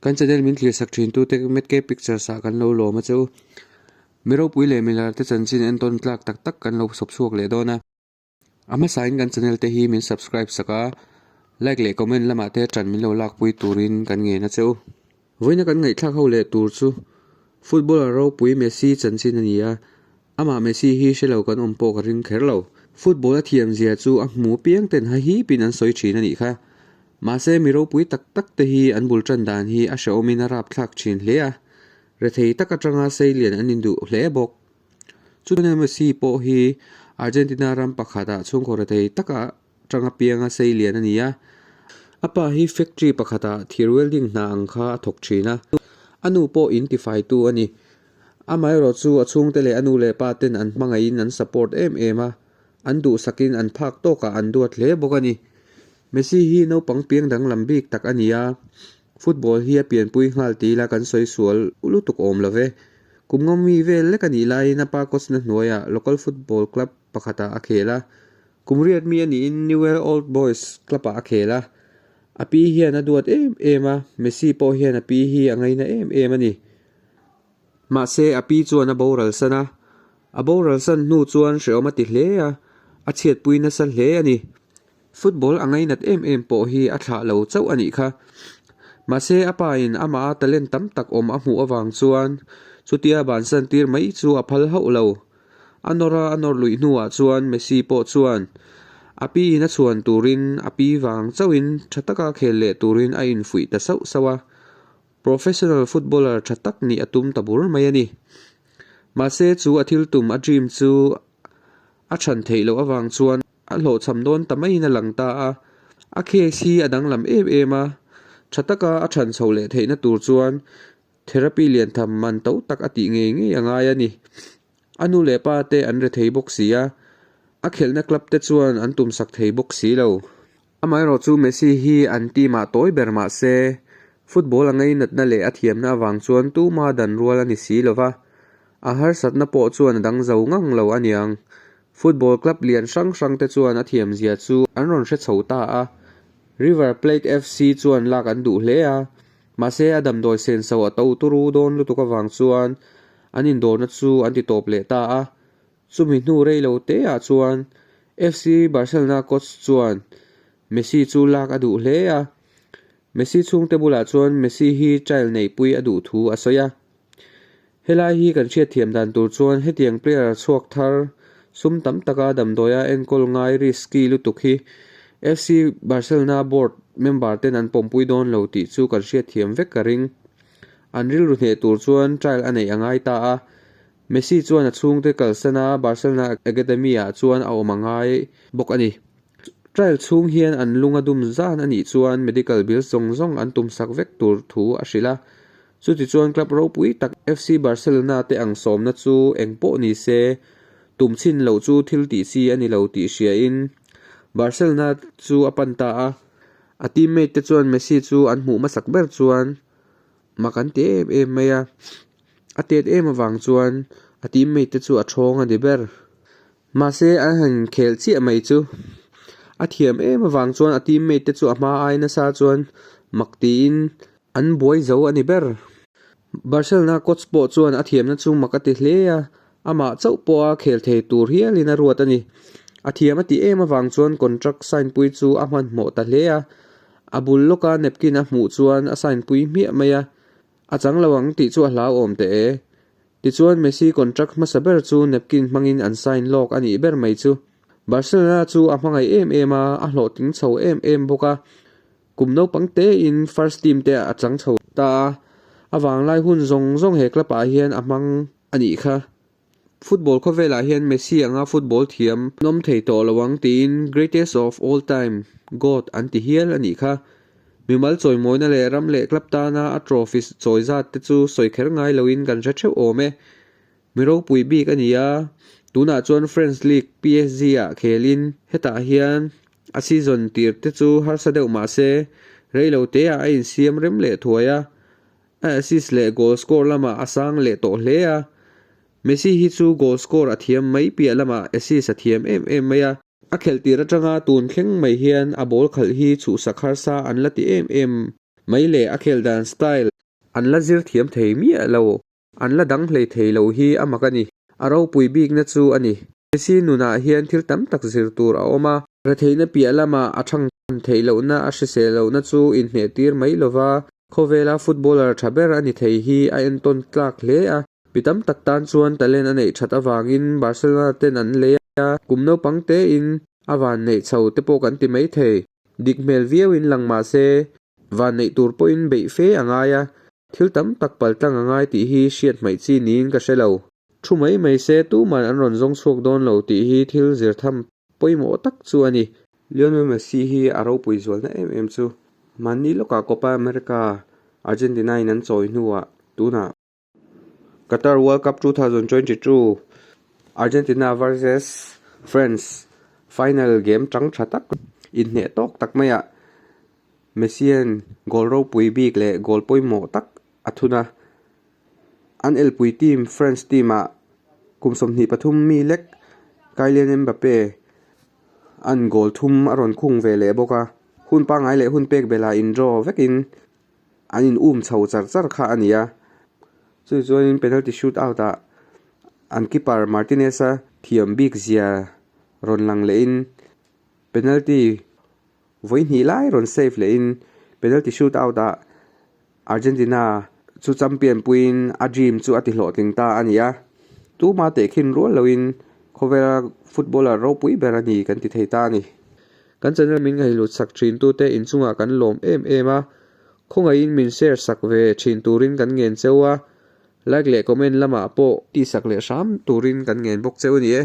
Kan channel min thlir sak thin tute Matt K Pictures ah kan lo lawm a che u. Mi ropui leh milar te chanchin entawn tlak tak tak kan lo sawp chhuak leh dawn a. A hmasain kan channel te hi min subscribe sak a, like leh comment lamah te ṭan min lo lakpui turin kan ngen a che u. Vawiina kan ngaihthlak ho leh tur chu footballer ropui Messi chanchin a ni a, amah Messi hi hre lo kan awm pawh ka ring kher lo. Football a thiam zia chu a hmu piang ten ha hipin an sawi thin a nih kha. Mahse mi ropui tak tak te hi an bul tan dan hi a hrehawmin a rapthlak thin hle a, rethei tak atanga seilian an induh hle bawk. Chutiang Messi pawh hi Argentina ram pakhatah chhungkaw rethei taka tanga pianga seilian a ni a. A pa hi factory pakhatah thir welding hna ang kha a thawk thin a, a nu pawh in tifaitu a ni. Amaherawh chu a chhungte leh a nu leh pa ten an hmangaihin an support em em a, an duhsakin an phak tawkah an duat hle bawk a ni. Messi hi naupang piang danglam bik tak a ni a, Football hi a pianpui nghal ti ila kan sawi sual lutuk awm lo ve. Kum nga mi vel lek a nih laiin a pa coach-na hnuaiah local football club pakhatah a khel a. Kum riat mi a niin Newell Old Boys club-ah a khel a. A pi hian a duat em em a, Messi pawh hian a pi hi a ngaina em em a ni. Mahse a pi chuan a boral san a. A boral san hnu chuan hrehawm a ti hle a, a chhiatpui nasa hle a ni. Football a ngainat em em pawh hi a thlah lo chauh a nih kha. Mahse a pa in amah a talent tam tak awm a hmuh avang chuan chutia bansan tir mai chu a phal hauh lo. A nawr a a nawr luih hnuah chuan Messi pawh chuan a pi in a chhuan turin a pi vang chauhin tha taka khel leh turin a infuih ta sauh sauh a. Professional footballer tha tak nih a tum ta bur mai a ni. Mahse chu a thil tum a dream chu a chhan theih loh avang chuan A hlawhchham dawn ta maiin a lang ta a, a case hi a danglam em em a, tha taka a than chho leh theihna tur chuan therapy lian tham man to tak a tih ngei ngei a ngai a ni. A nu leh pa te an re thei bawk si a, a khelhna club te chuan an tumsak thei bawk si lo. Amaherawh chu Messi hi an team ah tawi ber mah se, football a ngainatna leh a thiamna avang chuan tuma dan rual a ni si lo va, a harsatna pawh chuan a dang zo ngang lo a niang. Football club lian hrang hrang te chuan a thiamzia chu an rawn hre chho ta a, River Plate FC chuan lak an duh hle a, mahse a damdawi senso a to turu dawn lutuk avang chuan an indawrna chu an ti tawp leh ta a. Chumi hnu rei lo te ah chuan FC Barcelona coach chuan Messi chu lak a duh hle a, Messi chhungte bulah chuan Messi hi trial neihpui a duh thu a sawi a. Helai hi kan hriatthiam dan tur chuan hetiang player chhuak thar sum tam taka damdawia enkawl ngai risky lutuk hi FC Barcelona board member ten an pawmpui dawn lo tih chu kan hriatthiam vek ka ring. An rilru hneh tur chuan trial a neih a ngai ta a, Messi chuan a chhungte kalsan a Barcelona Academy ah chuan a awm a ngai bawk a ni. Trial chhung hian an lung a dum zan a nih chuan medical bill zawng zawng an tumsak vek tur thu a hrilh a. Chutichuan club ropui tak FC Barcelona te ang sawmna chu eng pawh ni se, tum chhin loh chu thil tih chi a ni lo tih hriain Barcelona chu a pan ta a. A teammate te chuan Messi chu an hmuh hmasak ber chuan mak an ti em em mai a. A tet em avang chuan a teammate te chu a thawng a ni ber. Mahse an han khelh chiah mai chu a thiam em avang chuan a teammate te chu a hma ai nasa chuan mak tiin an buai zo a ni ber. Barcelona coach pawh chuan a thiamna chu mak a ti hle a, amah chauh pawha khel thei tur hialin a ruat a ni. A thiam a tih em avang chuan contract sign pui chu a hmanhmawh ta hle a, a bul lawka napkin a hmuh chuan a sign pui hmiah mai a, a chang lo ang tih chu a hlauhawm teh e. Tichuan Messi contract hmasa ber chu napkin hmangin an sign lawk a nih ber mai chu. Barcelona chu a hmangaih em em a, a hlawhtling chho em em bawk a. Kum naupang tein first team te a chang chho ta a, a vanglai hun zawng zawng he club ah hian a hmang a nih kha. Football khawvelah hian Messi anga football thiam an awm thei tawh lo ang tiin greatest of all time, GOAT, an ti hial a nih kha. Mimal chawimawina leh ram leh club tana a trophy chawi zat te chu sawi kher ngai loin kan hre theuh awm e. Mi ropui bik a ni a, tunah chuan French League PSG ah khelin hetah hian a season tir te chu harsa deuh mah se rei lo te ah a insiam rem leh thuai a, a assist leh goal score lamah a sang leh tawh hle a. Messi hi chu goal score a thiam mai piah lamah assist a thiam em em mai a. A khelh tir atanga tun thleng mai hian a ball khalh hi chhuhsak harsa an la ti em em mai leh a khelh dan style. An la zir thiam thei miah lo. An la dang hlei thei lo hi a mak a ni. A ropui bikna chu a ni. Messi nunah hian thil tam tak zir tur a awm a. Retheihna piah lamah a thang theih lohna a hrisel lohna chu inhneh tir mai lova, khawvela footballer tha ber a ni thei hi a entawn tlak hle a. Mi tam tak tan chuan talent a neih that avangin Barcelona ten an lei a, kum naupang tein a vanneih chho te pawh kan ti mai thei. Dik hmel viauin lang mah se, vanneih tur pawhin beih fe a ngai a, thil tam tak paltlang a ngai tih hi hriat hmaih chi niin ka hre lo. Thu mai mai se tuman an rawn zawng chhuak dawn lo tih hi thil zir tham pawimawh tak chu a ni. Lionel Messi hi a ropui zualna em em chu mahni lawkah Copa America Argentina in an chawi hnuah tunah Qatar World Cup 2022 Argentina vs France final game tang tha tak inhneh tawk tak maiah Messi-a'n goal ropui bik leh goal pawimawh tak a thun a. An elpui team France team-ah kum 23 mi lek Kylian Mbappe a'n goal thum a rawn khung ve leh bawk a. Hun pangngai leh hun pek belhah in draw vekin An in um chho char char kha a ni a, chu chuanin penalty shoot out ah an keeper Martinez a thiam bik zia rawn lang lehin penalty vawi hnih lai rawn save lehin penalty shoot out ah Argentina chu champion puiin a dream chu a ti hlawhtling ta a ni a, tuma tehkhin rual loin khawvela footballer ropui ber a ni kan ti thei ta a ni. Kan channel min ngaihlut sak thin tute inchungah kan lawm em em a, khawngaihin min share sak ve thin turin kan ngen cheu a, like leh comment lamah pawh tihsak leh hram turin kan ngen bawk cheu a ni e.